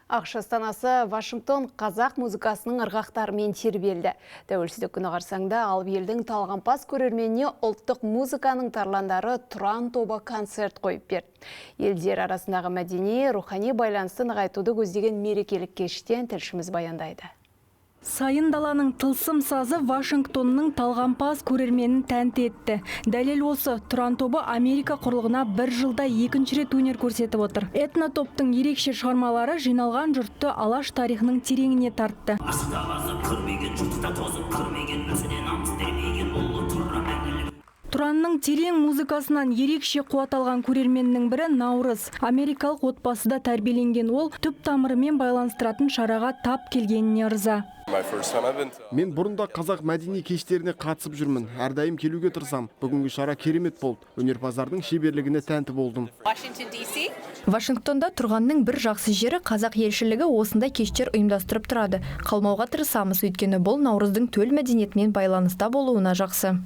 АҚШ астанасы Вашингтон қазақ музыкасының ырғақтарымен тербелді. Тәуелсіздік күні қарсаңында алып елдің талғампаз көрерменіне ұлттық музыканың тарландары «Тұран» тобы концерт қойып берді. Елдер арасындағы мәдени, рухани байланысты нығайтуды көздеген мерекелік кештен тілшіміз баяндайды. Сайын даланың тылсым сазы Вашингтонның талғампаз көрерменін тәнті етті. Дәлел осы, «Тұран» тобы Америка құрлығына бір жылда екінші рет өнер көрсетіп отыр. Этнотоптың ерекше шығармалары жиналған жұртты Алаш тарихының тереңіне тартты. Көрмеген жұртта тозып, көрмеген өзіне намыс бермеген ұлы Тұран мәңгілік. Тұранның терең музыкасынан ерекше қуат алған көрерменнің бірі Наурыз. Америкалық отбасыда тәрбиеленген ол түп тамырымен байланыстыратын шараға тап келгеніне ырза. Мен бұрында қазақ мәдени кештеріне қатысып жүрмін. Әрдайым келуге тырысам. Бүгінгі шара керемет болды. Өнерпаздардың шеберлігіне тәнті болдым. Вашингтонда тұрғанның бір жақсы жері, қазақ елшілігі осындай кештер ұйымдастырып тұрады. Қалмауға тырысамыз, өйткені бұл Наурыздың төл мәдениетімен байланыста болуына жақсы.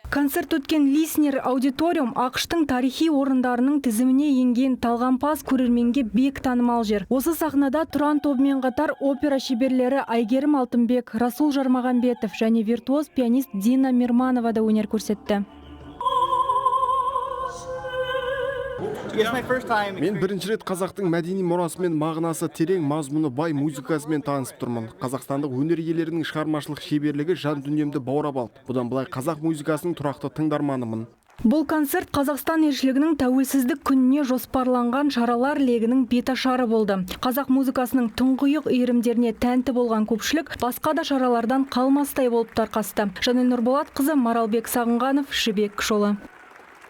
Концерт өткен Лиснер аудиториум АҚШ-тың тарихи орындарының тізіміне енген, талғампаз көрерменге бек танымал жер. Осы сахнада «Тұран» тобымен қатар опера шеберлері Әйгерім Алтынбек, Расул Жармағамбетов және виртуоз пианист Дина Мирманова да өнер көрсетті. Мен бірінші рет қазақтың мәдени мұрасымен, мағынасы терең, мазмұны бай музыкасымен танысып тұрмын. Қазақстандық өнер иелерінің шығармашылық шеберлігі жан дүниемді баурап алды. Бұдан былай қазақ музыкасының тұрақты тыңдарманымын. Бұл концерт Қазақстан елшілігінің тәуелсіздік күніне жоспарланған шаралар легінің беташары болды. Қазақ музыкасының тұңғиық иірімдеріне тәнті болған көпшілік басқа да шаралардан қалмастай болып тарқасты. Жанель Нұрболатқызы, Маралбек Сағынғанов, «Жібек жолы».